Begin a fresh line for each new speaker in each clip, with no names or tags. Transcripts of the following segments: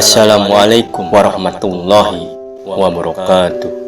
Assalamualaikum warahmatullahi wabarakatuh.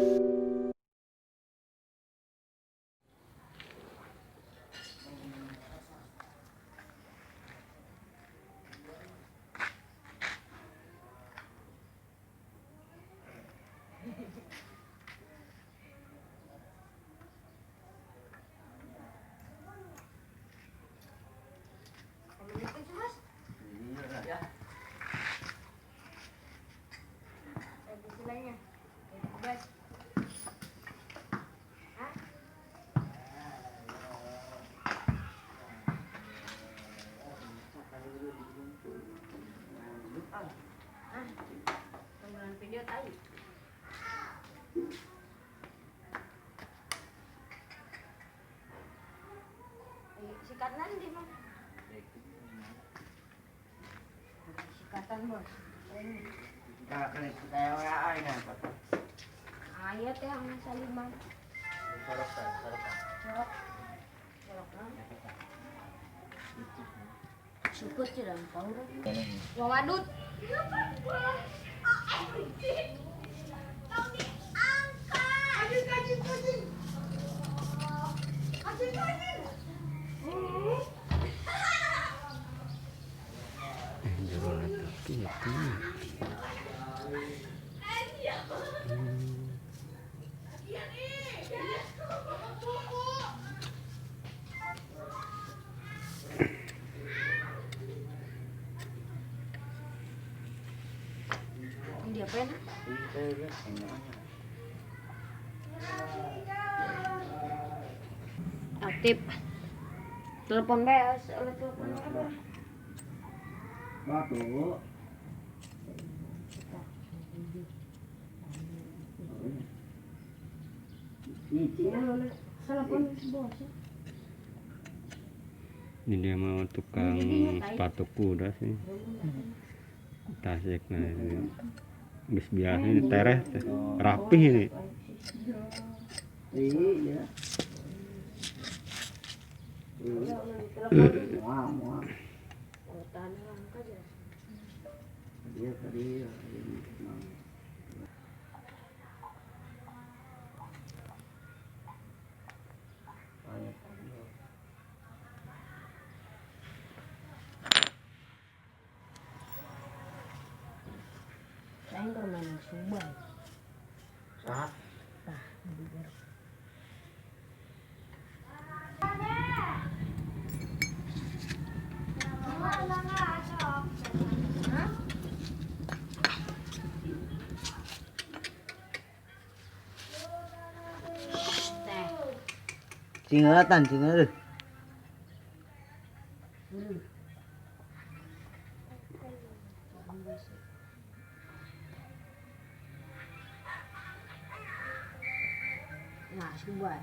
Sikatan di mah. Sikatan, Bos. Aya teh ang nasa lima. Sorok. Sorok na. Sukut sih dan tahu. Wawadut.
Jero kitu.
Ini apa ya? Aktif. Telepon BS, oleh telepon apa?
Batu.
Telepon bos.
Ini dia mau tukang sepatu kuda sih. Tasik nah ini. Geus biasa ini tereh teh. Rapih ini.
Iya. Muah, muah. Dia tadi.
Saya ke rumah Subang.
Saat.
Tah, biar.
Cingelatan, cingel.
Nah, sebuah.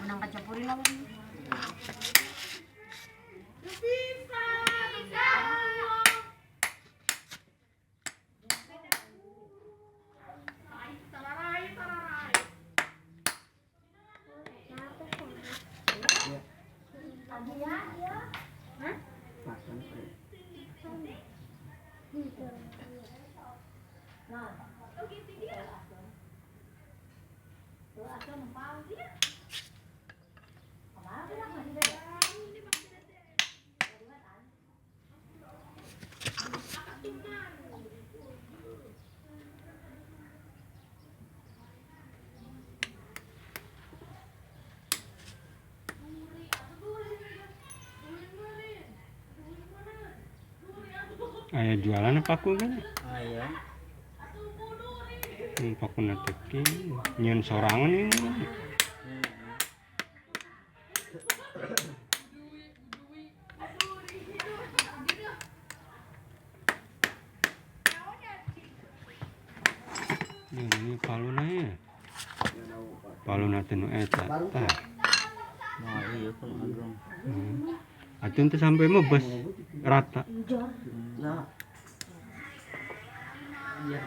Unang kacampurin apa?
Aya jualan apa aku kan?
Aya.
Paku nanti nyen sorangan ini. Ini paluna ya. Paluna teh nu eta. Tah.
Nah, iya kalau ageng.
Atuh teu sampai mah bus rata.
Nah. Iya.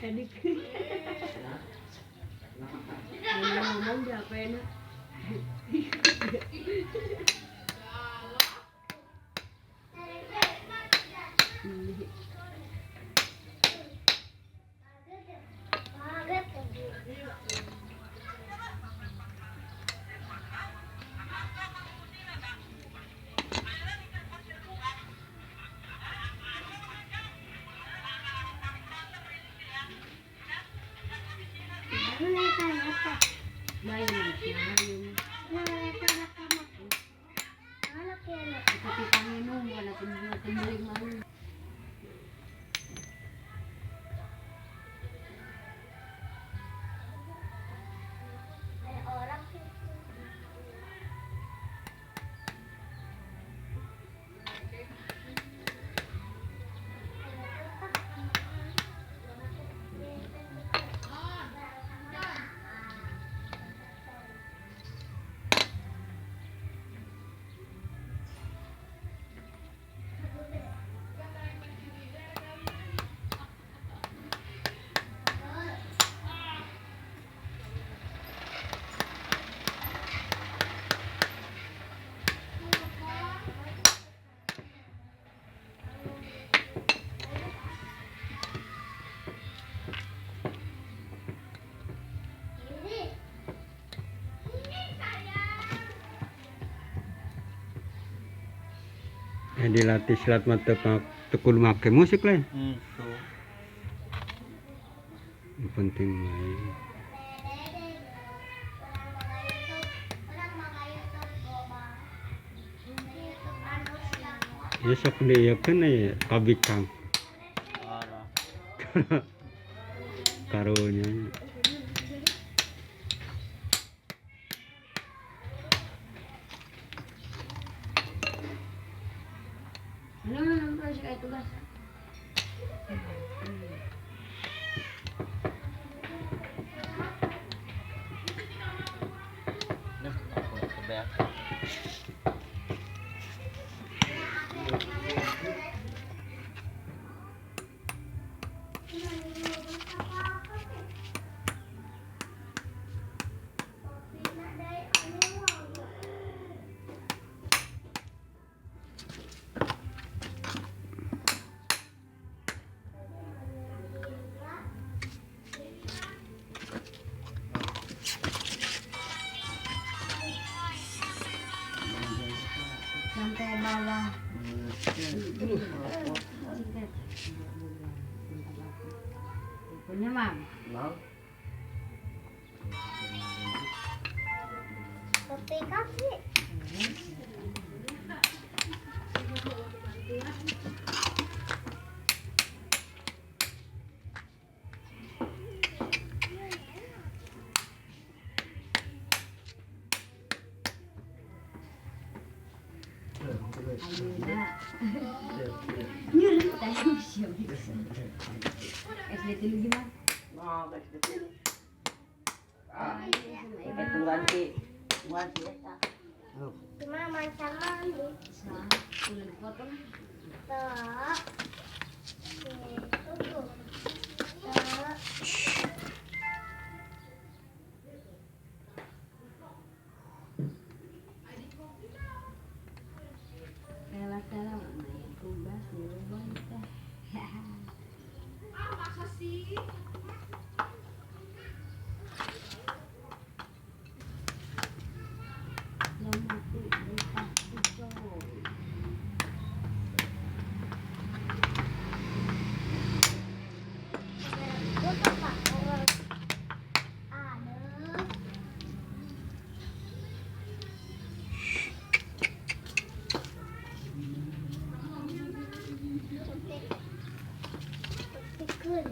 Tadi ngomong di apa enak?
Dilatih silat mah teu Teu kudu make musik lain.
Tuh.
Yang penting main. Ya sok diieukeun ya kabikang.
Parah.
Karunya.
Ano naman siya kayo tugas?
Nah, aku kebeak.
Sampai bawah. Punya mam.
Mau?
Ayeuna. Nyuruh tadi siapa? SD tilu gimana?
Mau SD tilu. Ah, itu ganti. Ganti eta.
Mama sama mandi.
Ulah dipotong.
Tak. Tuh. Tak.
Tela-tela main kubas dirubah teh.
Ah, masa sih?
Lamati buka hijau.
Aduh.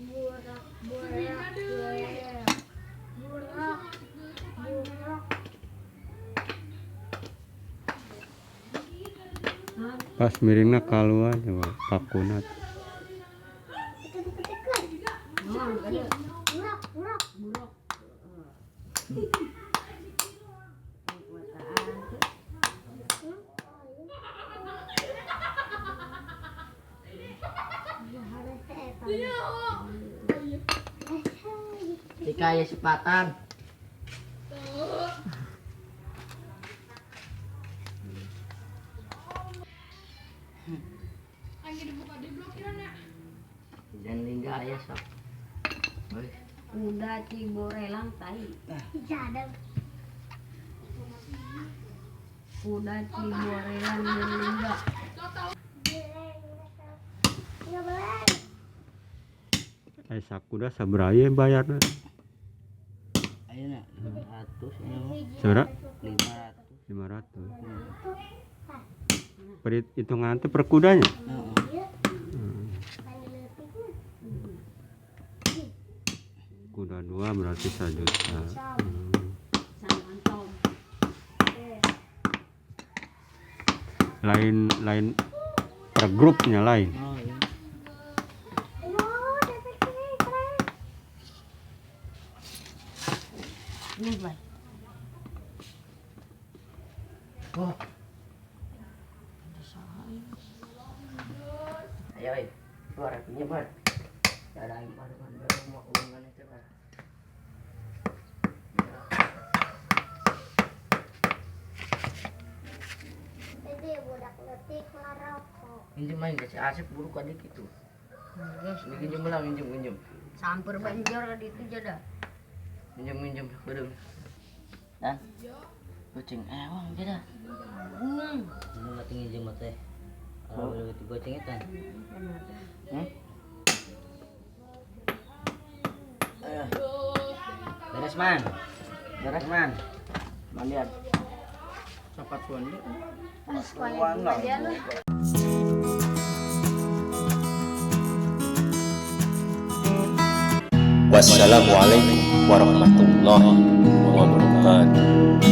Burak, burak, burak, burak, burak.
Pas miringna kaluar coba pakuna.
Itu diketikkan. Burak, burak.
Buruk.
Dikaya sepatan.
Angin dibuka di blokiran ya.
Jangan lingga ya sok. Boleh.
Kuda Ciborelang tai.
Tidak.
Kuda Ciborelang lingga.
Nggak boleh.
Eh sakuda sabaraha ieu bayarna?
Ayeuna 500 ini mah.
Sabaraha?
500.
500. Per hitungan teh per kudanya?
Heeh.
Kuda 2 berarti 1 juta.
Sama antom.
Lain lain per grupnya lain.
Oh, iya.
Aduh, dapat keren.
Ini Pak.
Oh. Ayo, ayo. Suara pinjam, Bar. Ada yang baru baru mau ulangan itu, Bar.
Jadi budak letik ngerokok.
Minjem main ke si Asep buruk adik itu.
Guys,
Ini minjem lah, minjem, minjem.
samper banjir di itu jada.
Minjem, minjem, bedung. Dan kucing ewang gitu.
Ini mati nginjem teh. Kalau boleh goceng itu.
Hmm? Ayo,
Beres man.
Beres.
Man.
Mandian.
Sepatuan dia.
Sekolah aja lah.
Wassalamualaikum warahmatullahi wabarakatuh.